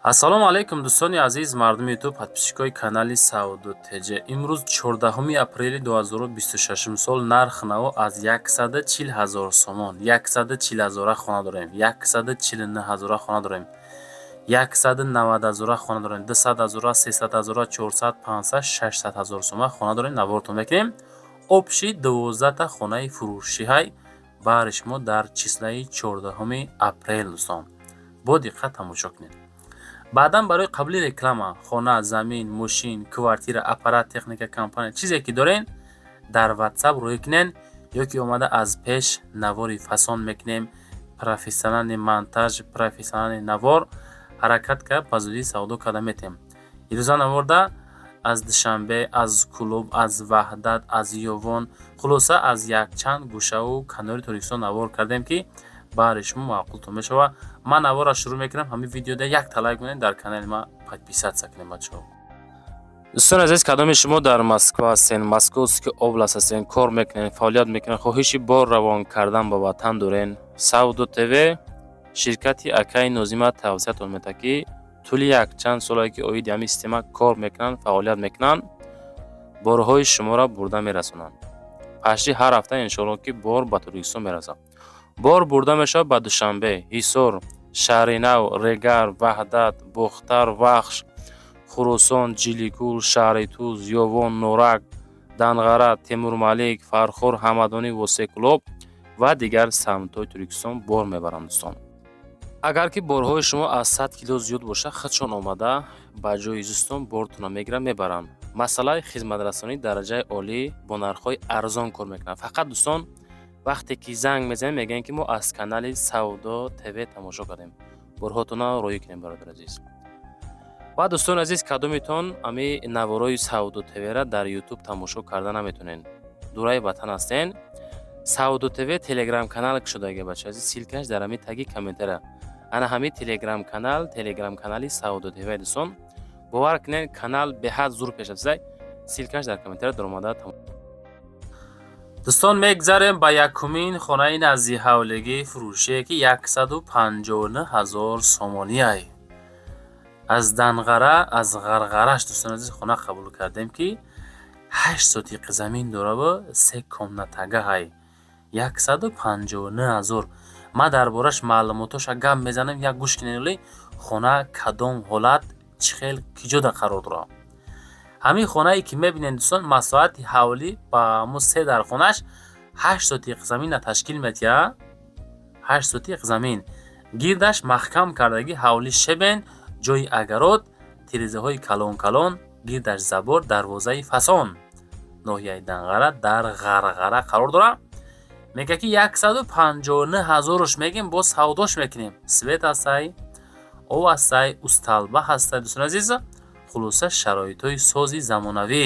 Ассалому алайкум, дӯстони азиз, мардуми Ютуб, подписчикои канали Савдо ТЖ. Имрӯз 14 апрели 2026 сол. Нарх наво аз 140 ҳазор сомон, 140 ҳазора хона дорем, 149 ҳазора хона дорем, 190 ҳазора хона дорем, 200 ҳазора, 300 ҳазора, 400, 500, 600 ҳазор сомон хона дорем. Навортон мекунем. Общий 12та хонаи фурӯшиҳай баҳри шумо дар числаи 14 апрел. Дӯстон, бо диққат тамошо кунед. Баъдан барои қабули реклама, хона, замин, мошин, квартира, аппарат, техника, компания, чизе ки дорен, дар Ватсап рӯй кунен ё ки омада аз пеш навори фасон мекунем. Профессиональный монтаж, профессиональный навор, ҳаракат кард, ба зудӣ савдо карда метем. Ирӯза наворда аз Душанбе, аз Кӯлоб, аз Ваҳдат, аз Ёвон, хулоса, аз якчанд гӯшаву канори Тоҷикистон навор кардем, ки баҳри шумо маъқултон мешавад. Ман наворро шурӯъ мекунам. Ҳамин видеода якта лайк монед, дар канали ман подписаться кунед, бачаҳо. Дӯстони азиз, кадоми шумо дар Москва ҳастен, Московский область ҳастен, кор мекунед, фаъолият мекунед, хоҳиши бор равон кардан ба ватан дорен, Савдо ТВ ширкати акаи Нозима тавсиятон медиҳад, ки тӯли якчанд солае ки оиди ҳамин система кор мекунанд, фаъолият мекунанд, борҳои шуморо бурда мерасонанд. Пашти ҳар ҳафта, иншоалло, ки бор ба Тоҷикистон мерасад. Бор бурда мешавад ба Душанбе, Ҳисор, Шаҳринав, Регар, Ваҳдат, Бохтар, Вахш, Хуросон, Ҷиликул, шаҳри Туз, Ёвон, Норак, Данғара, Темурмалик, Фархор, Ҳамадонӣ, Восеъ, Кӯлоб ва дигар самтҳои Тоҷикистон бор мебаранд. Дӯстон, агар ки борҳои шумо аз 100 кило зиёд бошад, худшон омада ба ҷои зистон бортонро мегиранд, мебаранд. Масъалаи хизматрасонии дараҷаи олӣ, бо нархҳои арзон кор мекунанд. Фақат, дӯстон, вақте ки занг мезанем, мегӯянд, ки мо аз канали Савдо ТВ тамошо кардем, борҳотонро роҳӣ кунем, бародари азиз. Ва, дӯстони азиз, кадомитон ами наворои Савдо ТВра дар Ютуб тамошо карда наметонен, дураи ватан ҳастен, Савдо ТВ Телеграм канал кушодаги, бача азиз, ссылкаш дар ҳами таги комментария. Ана ҳами Телеграм канал, Телеграм канали Савдо ТВ. Дӯстон, бовар кунед, канал беҳад зур пеш рафтааст. Ссылкаш дар комментария даромада. Дӯстон, мегзарем ба якумин хонаи наздиҳавлигии фурӯшие, ки 159 ҳазор сомониай. Аз Данғара, аз Ғарғараш, дӯстони азиз, хона қабул кардем, ки 8 сотиқи замин дораву се комнатагаҳай. 159 ҳазор. Ман дар бораш маълумотоша гап мезанам, як гӯш кунед. Хона кадом ҳолат, чӣ хел, киҷода қарор дорад? Ҳамин хонае ки мебинед, дӯстон, масоҳати ҳавлӣ ба ҳамун се дархонаш 8 сотиқ заминна ташкил медиҳад. 8 сотиқ замин, гирдаш маҳкам кардагӣ, ҳавлӣ щебень, ҷои огород, тирезаҳои калон калон, гирдаш забор, дарвозаи фасон. Ноҳияи Данғара, дар Ғарғара қарор дорад. Мегӯяд, ки 159 ҳазоруш мегем, боз савдош мекунем. Свет ҳастай, об ҳастай, усталба ҳастай. Дӯстони азиз, хулоса, шароитҳои сози замонавӣ.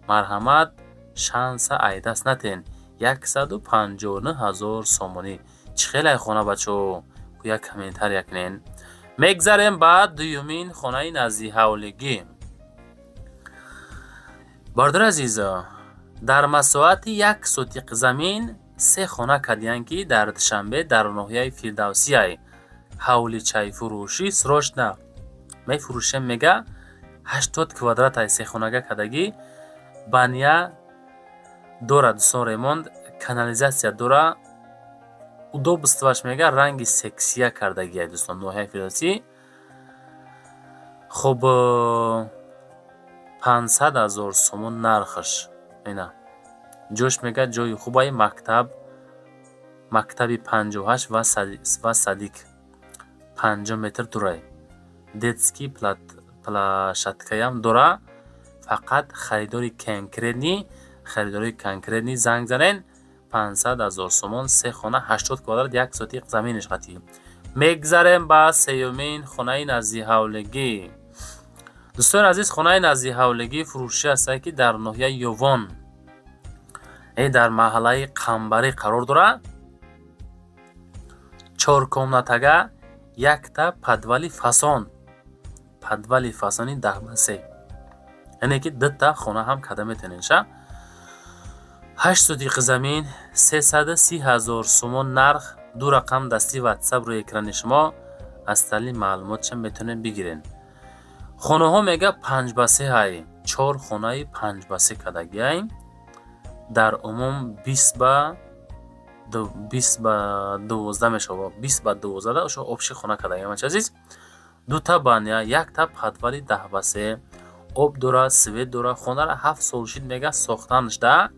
Марҳамат, шанса айдаст натен. 159 ҳазор сомонӣ. Чӣ хелай хона, бачаҳо? Як комментария кунен. Мегзарем ба дуюмин хонаи наздиҳавлигӣ. Бародари азиз, дар масоҳати як сотиқ замин се хона кардиянд, ки дар Душанбе, дар ноҳияи Фирдавсияй. Ҳавличаи фурӯшӣ, срочно мефурӯшем, мега. 80 квадратай, сехонага кардагӣ, баня дорад, дӯстон, ремонт, канализация дора, удобстваш, мега, ранги сексия кардагиай. Дӯстон, ноҳияи Фирдавсӣ. Хуб, 500 ҳазор сомон нархаш. Ина ҷош, мега, ҷои хубай, мактаб, мактаби 58 ва садик 50 метр дурай, детский площадкаям дора. Фақат харидори конкретный, харидори конкретный занг занен. 500 ҳазор сомон, се хона, 80 квадрат, як сотиқ заминаш қатӣ. Мегзарем ба сеюмин хонаи наздиҳавлигӣ. Дӯстони азиз, хонаи наздиҳавлигӣ фурӯшӣ ҳастад, ки дар ноҳияи Ёвон, дар маҳаллаи Қамбарӣ қарор дорад. Чоркомнатага, якта подвали фасон, подвали фасони 10 ба 3, яъне ки дута хона ҳам карда метавонед ша. 8 сотиқ замин, 330 ҳазор сомон нарх. Ду рақам дасти Ватсап рӯи экрани шумо. Остальные маълумотша метавонед бигирен. Хонаҳо мега 5 ба 3 ҳай, чор хонаи 5 ба 3 кардагиай. Дар умум 20 ба 12 мешавад, 20 ба 12 ошо общий хона кардагиай. Бачаи азиз, дута баня, якта подвали 10 ба 3, об дорад, свет дорад. Хонаро 7 сол шид мега сохтанашда,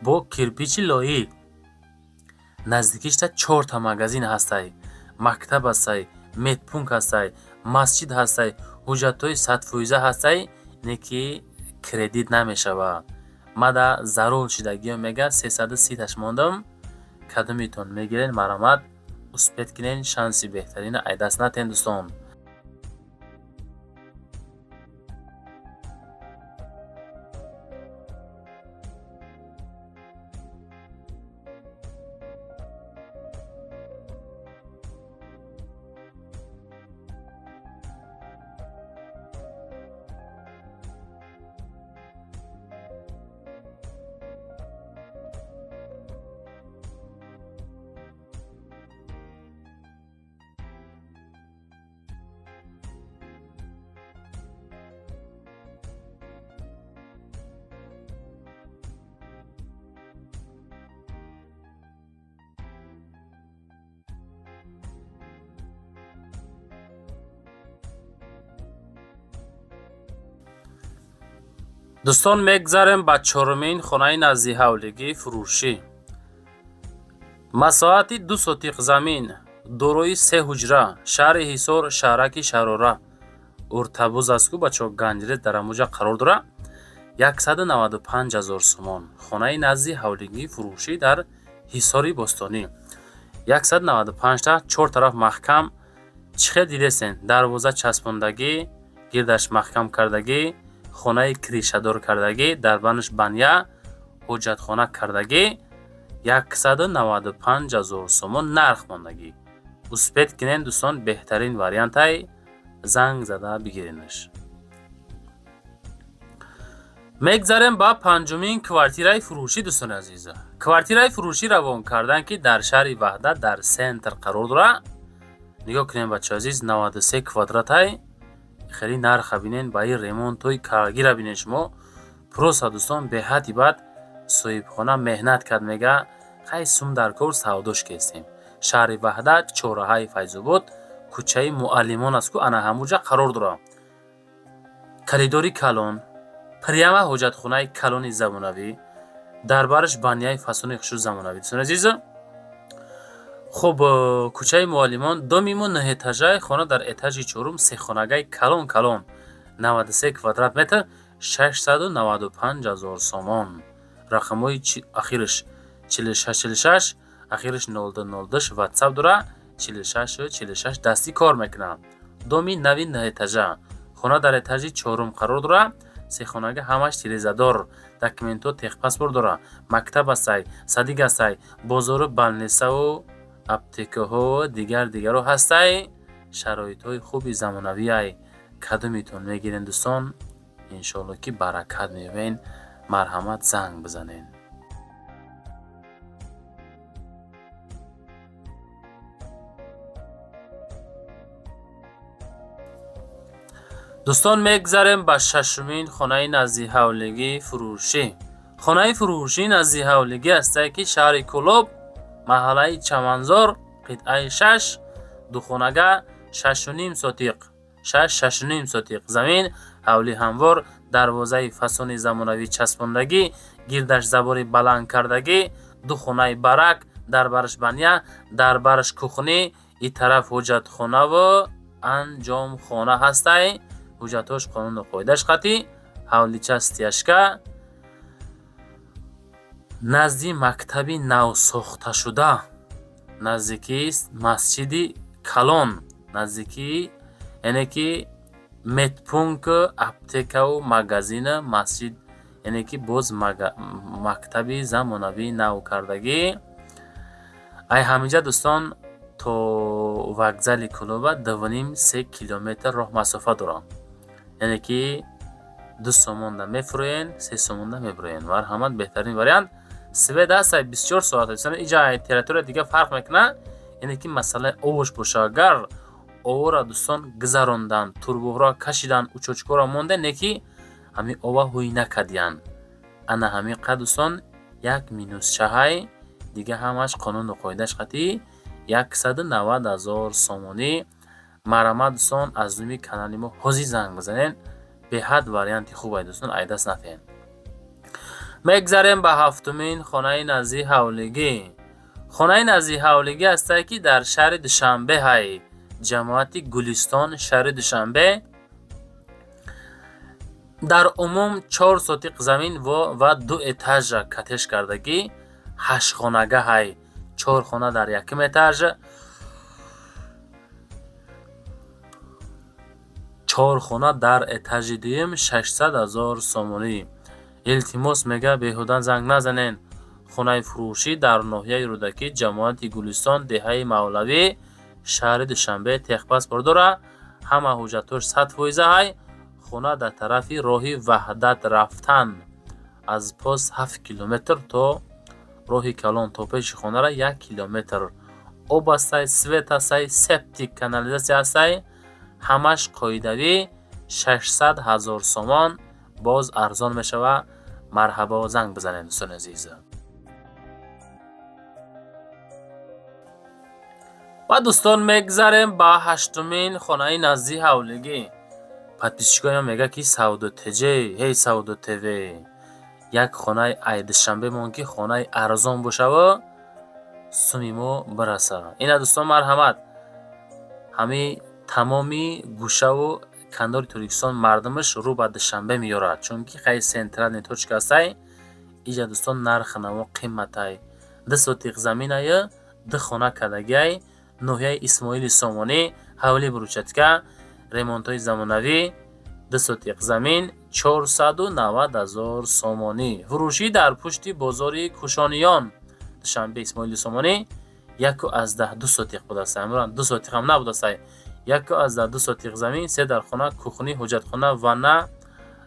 бо кирпичи лоӣ. Наздикишта чорта магазин ҳастай, мактаб ҳастай, медпункт ҳастай, масҷид ҳастай, ҳуҷҷатҳои 100% ҳастай, не ки кредит намешавад. Мада зарур шидагиё мега 330-таш мондам. Кадомитон мегирен, марҳамат, успеть кунен, шанси беҳтарина ай даст натиҳен, дӯстон. Дӯстон, мегзарем ба чорумин хонаи наздиҳавлигии фурӯшӣ. Масоҳати 2 сотиқ замин, дорои се ҳуҷра, шаҳри Ҳисор, шаҳраки Шарора, Уртабуз аст ку, бачаҳо, Ганҷрез дар ҳамуҷа қарор дорад. 195 000 сомон. Хонаи назди ҳавлигии фурӯшӣ дар Ҳисори бостонӣ 195-та, чор тараф маҳкам. Чӣ хел дидесен? Дарвоза часпондагӣ, гирдаш маҳкам кардагӣ, хонаи крышадор кардагӣ, дар банаш баня, ҳоҷатхона кардагӣ. 195 000 сомон нарх мондагӣ. Успеть кунен, дӯстон, беҳтарин вариантай, занг зада бигиренаш. Мегзарем ба панҷумин квартираи фурӯшӣ. Дӯстони азиз, квартираи фурӯшӣ равон кардан, ки дар шаҳри Ваҳдат, дар центр қарор дорад. Нигоҳ кунем, бачаи азиз, 93 квадратай. Хеле нарха бинен, ба ин ремонтҳои каргира бинен шумо. Просто, дӯстон, беҳадди бад соҳибхона меҳнат кард, мега хай, сум дар кор, савдош кестем. Шаҳри Ваҳдат, чорраҳаи Файзобод, кӯчаи Муаллимон аст ку, ана ҳамуҷа қарор дорад. Коридори калон, прямо ҳоҷатхонаи калони замонавӣ, дар бараш баняи фасони хушрӯ, замонавӣ. Дӯстони азиз, хуб, кӯчаи Муаллимон, доми мо нӯҳэтажай, хона дар этажи чорум, сехонагаи калон калон, 93 квадрат метр, 695 000 сомон. Рақамҳои ахираш 46 46, ахираш 02 02 ватсап дора, 46 46 дастӣ кор мекунад. Доми нави нӯҳэтажа, хона дар этажи чорум қарор дорад, сехонага, ҳамаш тирезадор, документҳо, техпаспорт дорад, мактаб ҳастай, садик ҳастай, бозору больницаву аптекаҳо, дигар дигарро ҳастай, шароитҳои хуби замонавиай. Кадомитон мегирен, дӯстон, иншоалло ки баракат меёбен, марҳамат, занг бизанед. Дӯстон, мегзарем ба шашумин хонаи наздиҳавлигии фурӯшӣ. Хонаи фурӯшӣ наздиҳавлигӣ ҳастае, ки шаҳри Кӯлоб, маҳаллаи Чаманзор, қитъаи 6, духонага, 6,5 сотиқ, 6, 6,5 сотиқ замин, ҳавли ҳамвор, дарвозаи фасони замонавӣ часпондагӣ, гирдаш забори баланд кардагӣ, ду хонаи барак, дар бараш баня, дар бараш кухня, и тараф ҳоҷатхонаву анҷомхона ҳастай. Ҳуҷҷатҳош қонуну қоидаш қатъӣ, ҳавлича стяжка, назди мактаби навсохташуда, наздикии масҷиди калон, наздикии, яъне ки медпункт, аптекаву магазина, масҷид, яъне ки боз мактаби замонавии навкардагӣ. Ай ҳаминҷа, дӯстон, то вокзали Кӯлоба 2,5-3 километр роҳ масофа дорад, яъне ки 2 сомонда мефурӯен, 3 сомонда мебуроен. Марҳамат, беҳтарин вариант. Свет ҳастай, 24 соат. Иҷа территория дига фарқ мекунад. Яъне ки масъалаи обош боша, агар овора, дӯстон, гузарондан, турбоҳоро кашидан, учётчикҳоро монда, не ки ҳамин ова ҳуй накардиянд. Ана ҳамин қадр, дӯстон, як минусчаҳай, дига ҳамаш қонуну қоидааш қатъӣ. 190 000 сомонӣ. Марҳамат, дӯстон, аз номи канали мо ҳозир занг бизанед. Беҳад варианти хубай, дӯстон, айдаст натиҳед. Мегзарем ба ҳафтумин хонаи назди ҳавлигӣ. Хонаи назди ҳавлигӣ ҳастае, ки дар шаҳри Душанбе ҳай, ҷамоати Гулистон, шаҳри Душанбе. Дар умум 4 сотиқ замин ва ду этажа коттедж кардагӣ, ҳаштхонага ҳай. Чор хона дар якум этаж, чор хона дар этажи дуюм, 600 000 сомонӣ. Илтимос, мега, беҳуда занг назанен. Хонаи фурӯшӣ дар ноҳияи Рӯдакӣ, ҷамоати Гулистон, деҳаи Мавлавӣ, шаҳри Душанбе. Техпаспорт дора, ҳама ҳуҷҷатҳош 100 фоиза ҳай. Хона дар тарафи роҳи Ваҳдат рафтан, аз пост 7 километр то роҳи калон, то пеши хонара 1 километр. Об ҳастай, свет ҳастай, септик, канализация ҳастай, ҳамаш қоидавӣ. 600 000 сомон, боз арзон мешава. Марҳабо, занг бизанед, дӯстони азиз. Ва, дӯстон, мегзарем ба ҳаштумин хонаи назди ҳавлигӣ. Подписчикоям мегӯяд, ки Савдо ТЖ, ҳей, Савдо ТВ, як хонаи ай Душанбе мон, ки хонаи арзон бошаву суми мо бираса. Ина, дӯстон, марҳамат. Ҳамин тамоми гӯшаву канори Тоҷикистон мардумаш рӯ ба Душанбе меёрад, чунки хай центральный точка ҳастай. Иҷа, дӯстон, нархи наво қиматай. 2 сотиқ заминаю ду хона кардагиай, ноҳияи Исмоили Сомонӣ, ҳавли брусчатка, ремонтҳои замонавӣ, 2 сотиқ замин, 490 000 сомонӣ. Фурӯшӣ дар пушти бозори Кушониён, Душанбе, Исмоили Сомонӣ, 1,2 сотиқ будастай. 2 сотиқам набудастай. 1,2 сотиқ замин, се дархона, кухни, ҳуҷҷатхона, ванна.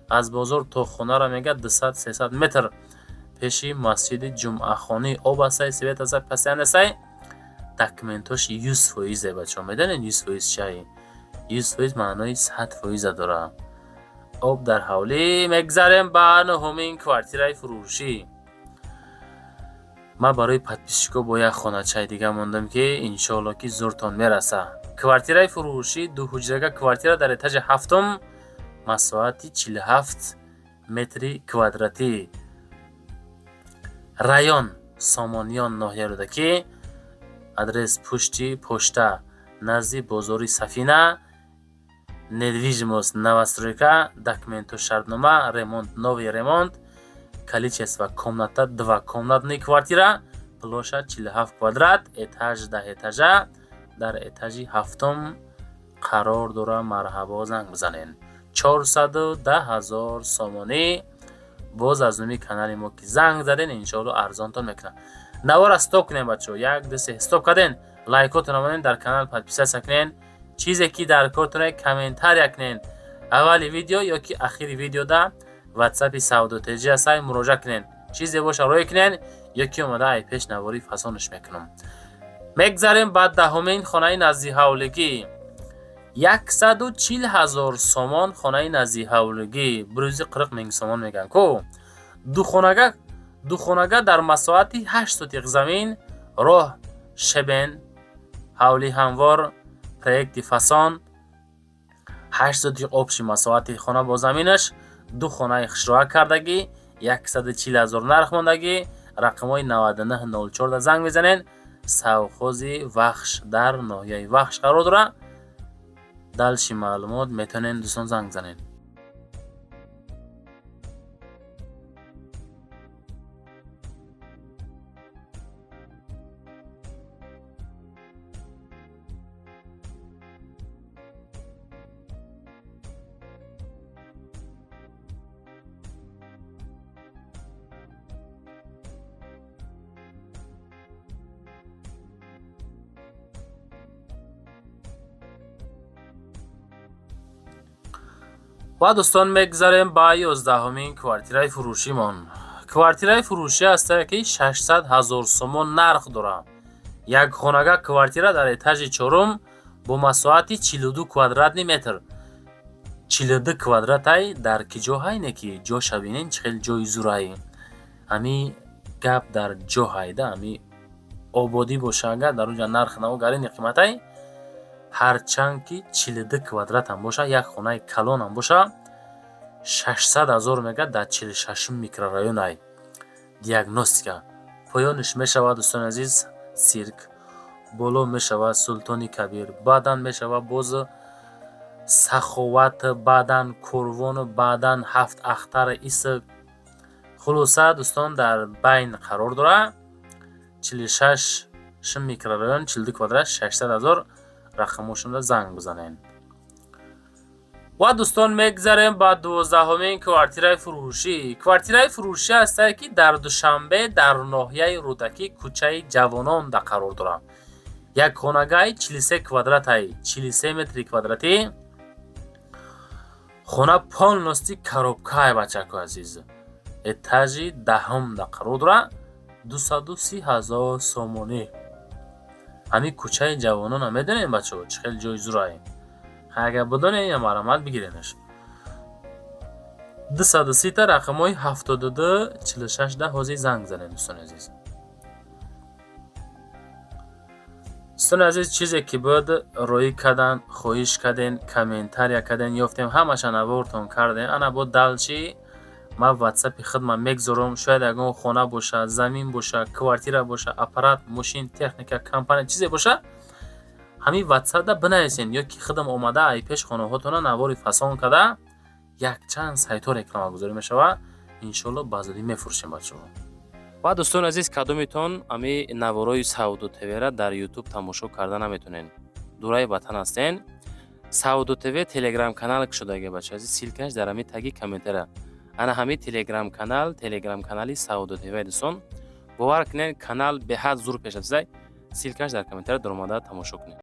Аз бозор то хонаро мега 200-300 метр, пеши масҷиди Ҷумъахонӣ. Об ҳастай, свет ҳастай, постоянно ҳастай. Документош 100 фоизе, бачаҳо. Медонед, 100 фоиз чиай? 100 фоиз маънои 100 фоиза дорад. Об дар ҳавлӣ. Мегзарем ба нуҳумин квартираи фурӯшӣ. Ман барои подписчикҳо бо як хоначаи дига мондам, ки иншоалло, ки зуртон мераса. Квартираи фурӯшӣ, дуҳуҷрага квартира дар этажи ҳафтум, масоҳати 47 метри квадратӣ, район Сомониён, ноҳияи Рӯдакӣ, адрес пушти пошта, назди бозори Сафина. Недвижимость новостройка, документу шартнома, ремонт, новый ремонт. Количество комната два комнатный квартира, площадь 47 квадрат, этаж 10 этажа, дар этажи ҳафтум қарор дорад. Марҳабо, занг бизанед. 410 000 сомонӣ. Боз аз номи канали мо ки занг заден, иншоалло, арзонтон мекунам. Навора стоп кунем, бачаҳо. Як, ду, се, стоп карден. Лайкотона монен, дар канал подписаться кунен. Чизе ки дар кортоне, комментария кунен. Аввали видео ё ки ахири видеода ватсапи Савдо ТЖ ҳастай, муроҷиат кунен. Чизе боша, рӯй кунен ё ки омада ай пеш наворӣ фасонаш мекунам. Мегзарем ба даҳумин хонаи назди ҳавлигӣ. 140 000 сомон хонаи назди ҳавлигӣ. Бирӯзи 40 миң сомон мегӯянд ку. Духонага дар масоҳати 8 сотиқ замин, роҳ щебень, ҳавли ҳамвор, проекти фасон, 8 сотиқ общий масоҳати хона бо заминаш, ду хонаи хушроҳа кардагӣ, 140 000 нарх мондагӣ. Рақамҳои 9904 занг мезанед. Совхози Вахш, дар ноҳияи Вахш қарор дорад. Дальше маълумот метавонед, дӯстон, занг занед. Ва, дӯстон, мегзарем ба 11-ҳумин квартираи фурӯшимон. Квартираи фурӯшӣ ҳастае, ки 600 000 сомон нарх дорад. Як хонага, квартира дар этажи чорум бо масоҳати 42 квадратный метр. 42 квадратай. Дар ки ҷо ҳайне, ки ҷоша бинен, чӣ хел ҷои зурай. Ҳами гап дар ҷо ҳайда, ҳами ободӣ боша, агар дар онҷа нарх наво гарини қиматай. Ҳарчанд ки 42 квадратам боша, як хонаи калонам боша, 600 000 мега. Дар 46-ум микрорайонай. Диагностика поёниш мешавад, дӯстони азиз, цирк, боло мешавад Султони Кабир, баъдан мешавад боз Саховат, баъдан Корвону, баъдан Ҳафт Ахтар ис. Хулоса, дӯстон, дар байн қарор дорад. 46-шум микрорайон, 42 квадрат, 600 000. Рақамошонда занг бизанед. Ва, дӯстон, мегзарем ба 12-ҳумин квартираи фурӯшӣ. Квартираи фурӯшӣ ҳастае, ки дар Душанбе, дар ноҳияи Рӯдакӣ, кӯчаи Ҷавонон да қарор дорад. Як хонагаи 43 квадратай, 43 метри квадратӣ. Хона полностью коробкаи, бачако азиз. Этажи 10-ум да қарор дорад. 230 000 сомонӣ. Ҳамин кӯчаи Ҷавонона медонем, бачаҳо, чӣ хел ҷои зурае. Агар бидонем, марҳамат, бигиренаш. 230-та рақамҳои 72 46 да ҳозир занг занед, дӯстони азиз. Дӯстони азиз, чизе ки буд, роӣ кардан, хоҳиш карден, комментария карден, ёфтем, ҳамаша навортон кардем. Ана бо дальше ман ватсапи худман мегзорам. Шояд ягон хона боша, замин боша, квартира боша, аппарат, мошин, техника, компания, чизе боша, ҳамин ватсапда бинависен ё ки худам омада ай пеш хонаҳотона навори фасон карда, якчанд сайтҳо рекламагузорӣ мешавад. Иншоалло, ба зудӣ мефурӯшем, бачаҳо. Ва, дӯстони азиз, кадометон ами наворои Савдо ТВра дар Ютуб тамошо карда наметонен, дураи ватан ҳастен, Савдо ТВ телеграм канал кушодаги, бача азиз. Ссылкаш дар ҳамин таги комментария. Ана ҳамин телеграм канал, телеграм канали Савдо ТВ. Дӯстон, бовар кунед, канал беҳад зур пеш рафтаи. Ссылкаш дар комментария, даромада тамошо кунед.